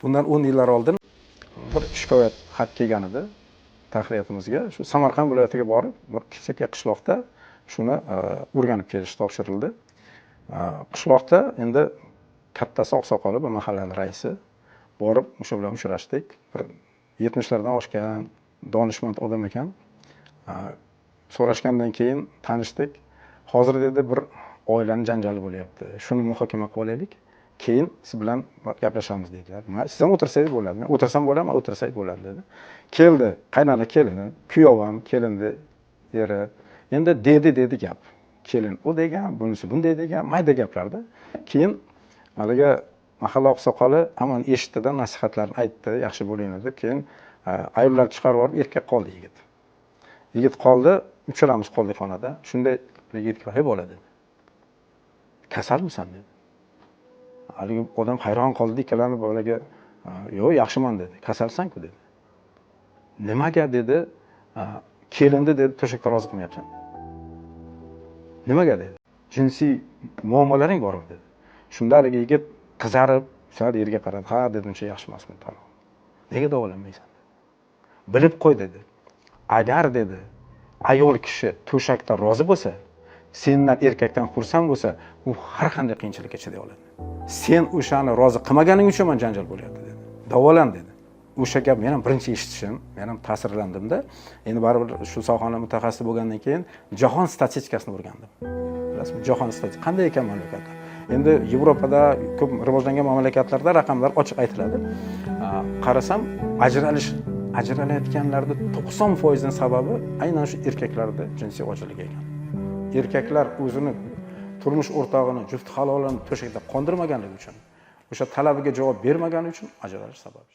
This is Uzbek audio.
Bundan 10 yillar oldin bir shikoyat xat kelgan edi tahririyatimizga. Shu Samarqand viloyatiga borib, bir kichik qishloqda shuni o'rganib kelish topshirildi. Qishloqda endi kattasi, oqsoqoli, bir mahallani raisi, borib o'sha bilan uchrashdik. Bir 70lardan oshgan donishmand odam ekan. So'rashgandan keyin tanishdik. Hozir, dedi, bir oilani janjali bo'lyapti, shuni muhokama qilib olaylik, keyin siz bilan gaplashamiz, dedilar. Siz ham o'tirsangiz bo'ladi. Men o'tirsam bo'ladimi? O'tirsak bo'ladi, dedi. Keldi qaynona, kelini, kuyov ham, kelinni eri. Endi dedi dedi gap, kelin u degan, bunisi bunday degan, mayda gaplarda. Keyin haligi mahalla oqsoqoli hammani eshitdida, nasihatlarni aytdi, yaxshi bo'linglar deb. Keyin ayollarni chiqarib yuborib, erkak qoldi, yigit. Yigit qoldi, uchalamiz qoldik xonada. Shunday yigitga: "Hey bola", dedi, "kasalmisan?" dedi. Haligi odam hayron qoldi, ikkalanib bolaga: "Yo'q, yaxshiman", dedi. "Kasalsan-ku", dedi. "Nimaga?" dedi. "Kelinni", dedi, "to'shakda rozi qilmayapsan, nimaga?" dedi. "Jinsiy muammolaring bormi?" dedi. Shunda haligi yigit qizarib, sal yerga qaradi. "Ha", dedi, "uncha yaxshi emasman. Nega davolanmaysan? Bilib qo'y", dedi, "agar", dedi, "ayol kishi to'shakda rozi bo'lsa, sendan, erkakdan xursand bo'lsa, u har qanday qiyinchilikka chiday oladi. Sen o'shani rozi qilmaganing uchun mana janjal bo'lyapti", dedi. "Davolan", dedi. O'sha gap men ham birinchi eshitishim, men ham ta'sirlandimda. Endi baribir shu sohani mutaxassisi bo'lgandan keyin jahon statistikasini o'rgandim, bilasizmi, jahon statistikasi qanday ekan mamlakatda. Endi Yevropada, ko'p rivojlangan mamlakatlarda raqamlar ochiq aytiladi. Qarasam, ajralish, ajralayotganlarni 90%ini sababi aynan shu erkaklarda jinsiy ojizligi ekan. Erkaklar o'zini turmush o'rtog'ini, juft halolini to'shakda qondirmaganligi uchun, o'sha talabiga javob bermagani uchun ajralish sababi.